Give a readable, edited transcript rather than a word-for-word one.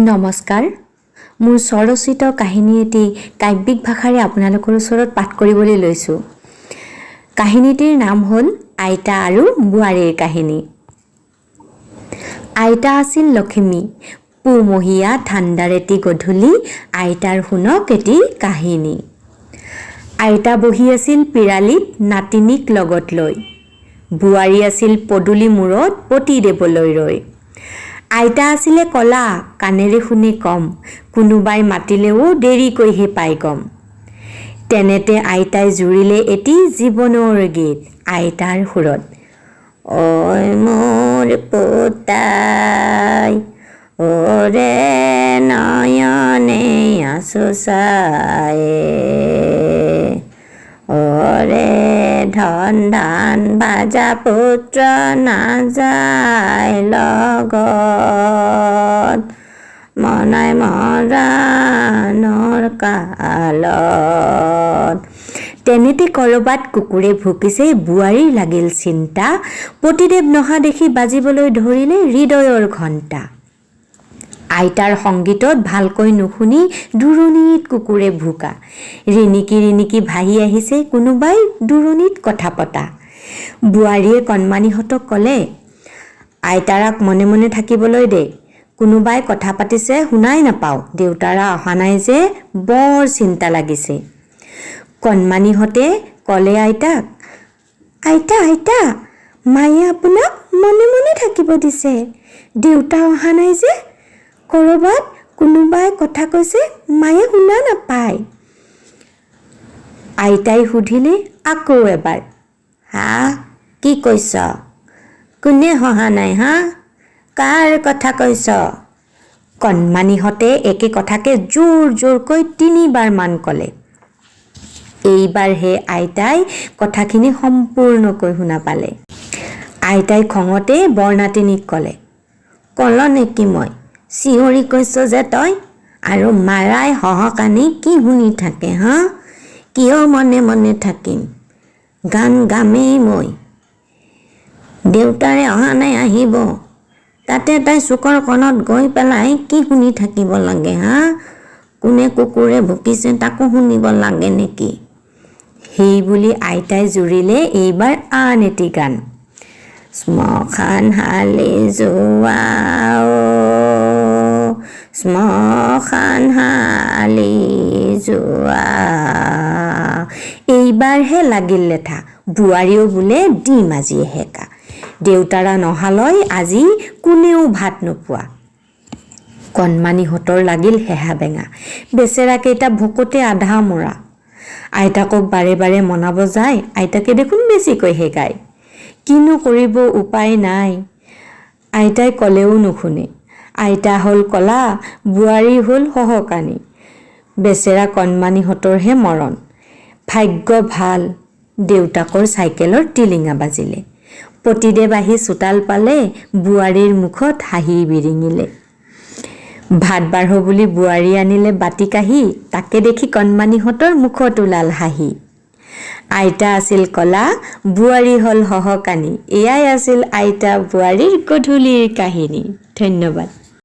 নমস্কাৰ। মোৰ স্বৰচিত কাহিনী এটি কাব্যিক ভাষাৰে আপোনালোকৰ ওচৰত পাঠ কৰিবলৈ লৈছোঁ। কাহিনীটিৰ নাম হ'ল আইতা আৰু বোৱাৰীৰ কাহিনী। আইতা আছিল লখিমী। পুহমহীয়া ঠাণ্ডাৰ এটি গধূলি আইতাৰ শুনক এটি কাহিনী। আইতা বহি আছিল পিৰালিত নাতিনীক লগত লৈ। বোৱাৰী আছিল পদূলি মূৰত পতিদেৱলৈ ৰৈ। আইতা আছিলে কলা, কাণেৰে শুনে কম, কোনোবাই মাতিলেও দেৰিকৈহে পায় গম। তেনেতে আইতাই জুৰিলে এটি জীৱনৰ গীত আইতাৰ সুৰত। ঐ মোৰ পুতাই, ওৰে নয়নে আছো চাই, ওৰে ধন ধান ভাজা পুত্ৰ নাযায় লগত, মনাই মৰাণৰ কালত। তেনেতে ক'ৰবাত কুকুৰে ভুকিছে, বোৱাৰীৰ লাগিল চিন্তা। পতিদেৱ নহা দেখি বাজিবলৈ ধৰিলে হৃদয়ৰ ঘণ্টা। আইতাৰ সংগীতত ভালকৈ নুশুনি দূৰণিত কুকুৰে ভুকা, ৰিণিকি ৰিণিকি ভাহি আহিছে কোনোবাই দূৰণিত কথা পতা। বোৱাৰীয়ে কণমানিহঁতক ক'লে, আইতাৰাক মনে মনে থাকিবলৈ দে, কোনোবাই কথা পাতিছে শুনাই নাপাওঁ, দেউতাৰা অহা নাই যে বৰ চিন্তা লাগিছে। কণমানিহঁতে ক'লে আইতাক, আইতা আইতা, মায়ে আপোনাক মনে মনে থাকিব দিছে, দেউতা অহা নাই যে, ক'ৰবাত কোনোবাই কথা কৈছে মায়ে শুনা নাপায়। আইতাই সুধিলে আকৌ এবাৰ, হা, কি কৈছ? কোনে হহা নাই হা? কাৰ কথা কৈছ? কণমানিহঁতে একে কথাকে জোৰ জোৰকৈ তিনিবাৰমান ক'লে। এইবাৰহে আইতাই কথাখিনি সম্পূৰ্ণকৈ শুনা পালে। আইতাই খঙতে বৰনাতিনীক ক'লে, কল নেকি মই চিঞৰি কৈছ যে তই? আৰু মাৰাই সহকানি কি শুনি থাকে হা? কিয় মনে মনে থাকিম? গান গামেই মই। দেউতাৰে অহা নাই, আহিব। তাতে তাই চুকৰ কণত গৈ পেলাই কি শুনি থাকিব লাগে হা? কোনে কুকুৰে ভুকিছে তাকো শুনিব লাগে নেকি? সেই বুলি আইতাই জুৰিলে এইবাৰ আন এটি গান। শ্মশান হালি যোৱা অ, শ্মশান হালি যোৱা। এইবাৰহে লাগিল লেঠা। বোৱাৰীও বোলে দিম আজি এসেকা, দেউতাৰা নহালৈ আজি কোনেও ভাত নোপোৱা। কণমানিহঁতৰ লাগিল হেহা বেঙা। বেচেৰাকেইটা ভোকতে আধা মৰা। আইতাকক বাৰে বাৰে মনাব যায়, আইতাকে দেখোন বেছিকৈহে গায়। কিনো কৰিব, উপায় নাই। আইতাই ক'লেও নুশুনে। আইতা হ'ল কলা, বোৱাৰী হ'ল সহকানী। বেচেৰা কণমানিহঁতৰহে মৰণ। ভাগ্য ভাল, দেউতাকৰ চাইকেলৰ টিলিঙা বাজিলে। পতিদেৱ আহি চোতাল পালে, বোৱাৰীৰ মুখত হাঁহি বিৰিঙিলে। ভাত বাঢ়ো বুলি বোৱাৰী আনিলে বাতি কাঁহী, তাকে দেখি কণমানিহঁতৰ মুখত ওলাল হাঁহি। আইতা আছিল কলা, বোৱাৰী হ'ল সহকানী। এয়াই আছিল আইতা বোৱাৰীৰ গধূলিৰ কাহিনী। ধন্যবাদ।